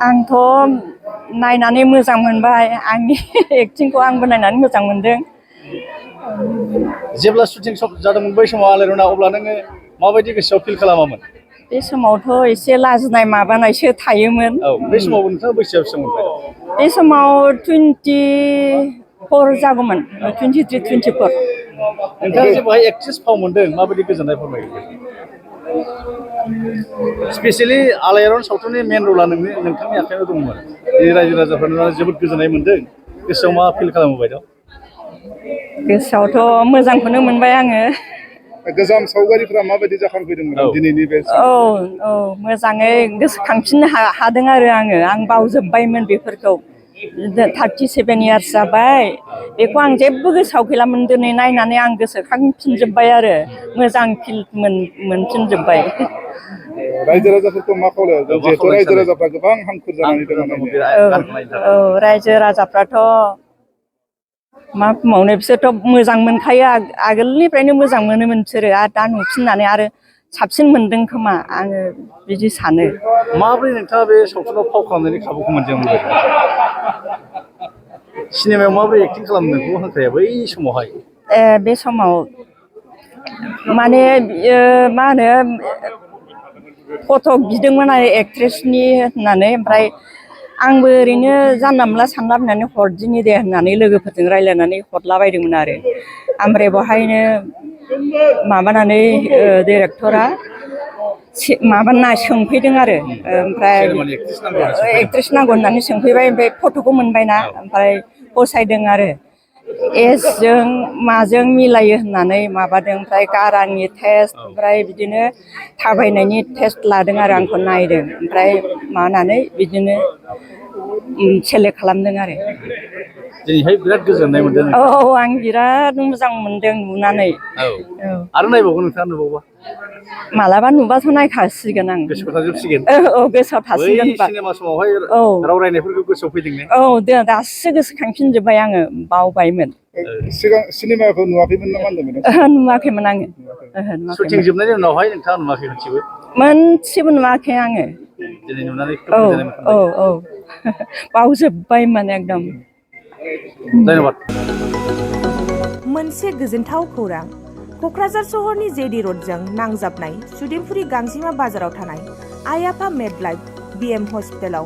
आंथ' नायनानै मोजां मोनबाय आंनि एक्टिंखौ आंबो नायनानै मोजां मोनदों। जेब्ला शुटिं जादोंमोन बै समाव आलायारना अब्ला नोङो माबायदि गोसोआव फिल खालामामोन? बे समावथ' एसे लाजिनाय माबानायसो थायोमोन। औ बे समाव नोंथाङा बैसोआ बेसेबां मोनबाय? बे समाव 24 जागौमोन 23, 24। नोंथाङा जे बेहाय एक्ट्रेस फाव मोनदों माबायदि गोजोननाय फोरमायो? स्पेसियेलि आलायारन सावथुननि मेन रला नोंथांनि आखायाव दंमोन। बे रायजो राजाफ्रा जोबोद गोजोननाय मोनदों। गोसोआव मा फिल खालामो बायद'? गोसोआवथ' मोजांखौनो मोनबाय आङो। गोजाम सावगारिफ्रा माबायदि जाखांफैदोंमोन दिनैनि बे? औ मोजाङै गोसोखांफिननो हादों आरो आं बावजोब्बायमोन बेफोरखौ। 37 इयार्स जाबाय बेखौ आं जेबो गोसोआव गैलामोन। दिनै नायनानै आं गोसोखांफिनजोब्बाय आरो मोजां फिल मोनफिनजोब्बाय। रायजो राजाफोरखौ मा खावलायो? जिहेथु रायजो राजाफ्रा गोबां हांखुर जानानै दङ। औ रायजो राजाफ्राथ' मा बुंबावनो बिसोरथ' मोजां मोनखायो आगोलनिफ्रायनो मोजां मोनोमोन बिसोरो आरो दा नुफिननानै आरो साबसिन मोनदों खोमा आङो बिदि सानो। माब्रै नोंथाङा बे सावथुनाव फाव खालामनायनि खाबुखौ मोनदोंमोन? सिनेमायाव माबोरै एक्टिं खालामनोखौ हांख्राया बै समावहाय? बे समाव माने मा होनो फट' बिदोंमोन आरो एक्ट्रेसनि होननानै। ओमफ्राय आंबो ओरैनो जानला मोनला सानलाबायनानै हरदिनि दे होननानै लोगोफोरजों रायज्लायनानै हरलाबायदोंमोन आरो। ओमफ्राय बेवहायनो माबानानै डिरेक्टरा सोंफैदों आरो ओमफ्राय एक्ट्रेस नांगौ होननानै सोंफैबाय। ओमफ्राय फट'खौ मोनबायना ओमफ्राय फसायदों आरो एजजों माजों मिलायो होननानै माबादों। ओमफ्राय गारांनि टेस्ट ओमफ्राय बिदिनो थाबायनायनि टेस्ट लादों आरो आंखौ नायदों। ओमफ्राय मानानै बिदिनो सेलेक्ट खालामदों आरो। दिनैहाय बिराद गोजोननाय मोनदों। औ आं बिराद मोजां मोनदों नुनानै। आरो नायबावगोन नोंथाङा नुबावबा? मालाबा नुबाथ' नायखासिगोन आं। गोसोआव थाजोबसिगोन? औ गोसोआव थासिगोन। बै सिनेमा समावहाय राव रायनायफोरखौ गोसोआव फैदों ने? औ दासो गोसोखांफिनजोब्बाय आङो बावबायमोन। सिगां सिनेमाखौ नुवाखैमोन ना मा होनदोंमोन? नुवाखैमोन आङो। शुटिं जोबनायनि उनावहाय नोंथाङा नुवाखै मोनसेबो? मोनसेबो नुवाखै आङो। दिनै नुनानै खोब गोजोननाय मोनबाय। औ बावजोब्बायमोन एकदम। धन्यबाद। मोनसे गोजोनथाव खौरां। क'क्राझार सहरनि जेडि रडजों नांजाबनाय सुदेमफुरि गांजिमा बाजाराव थानाय आइ आफा मेडलाइफ बिएम हस्पिटालाव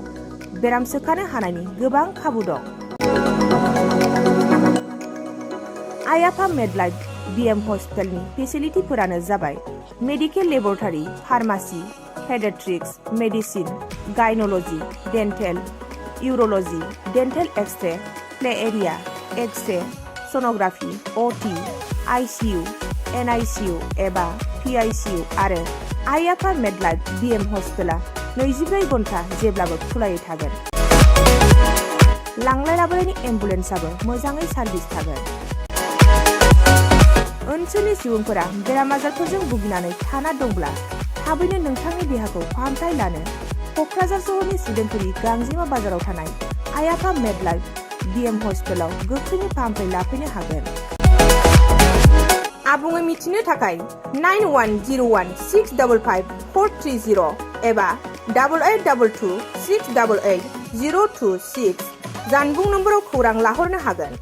बेराम सोखानो हानायनि गोबां खाबु दं। आइ आफा मेडलाइफ बिएम हस्पिटालनि फेसिलिटिफोरानो जाबाय medical laboratory, pharmacy, paediatrics, medicine, gynaecology, dental, urology, dental x-ray, play area, x-ray, sonography, OT, ICU, NICU एबा पिआइसिइउ आरो आइ आफा मेडलाइफ बिएम हस्पिटाला 24 घन्टा जेब्लाबो खुलायै थागोन। लांलाय लाबोलायनि एम्बुलेन्सआबो मोजाङै सार्भिस थागोन। ओनसोलनि सुबुंफोरा बेराम आजारफोरजों भुगिनानै थाना दंब्ला थाबैनो नोंथांनि देहाखौ फाहामथाय लानो क'क्राझार सहरनि सुदेमफुरि गांजिमा बाजाराव थानाय आइ आफा मेडलाइफ बिएम हस्पिटालाव गोख्रैनो फाहामथाय लाफैनो हागोन। आबुङै मिथिनो थाखाय 9101655430 एबा 8822688026 जानबुं नम्बराव खौरां लाहरनो हागोन।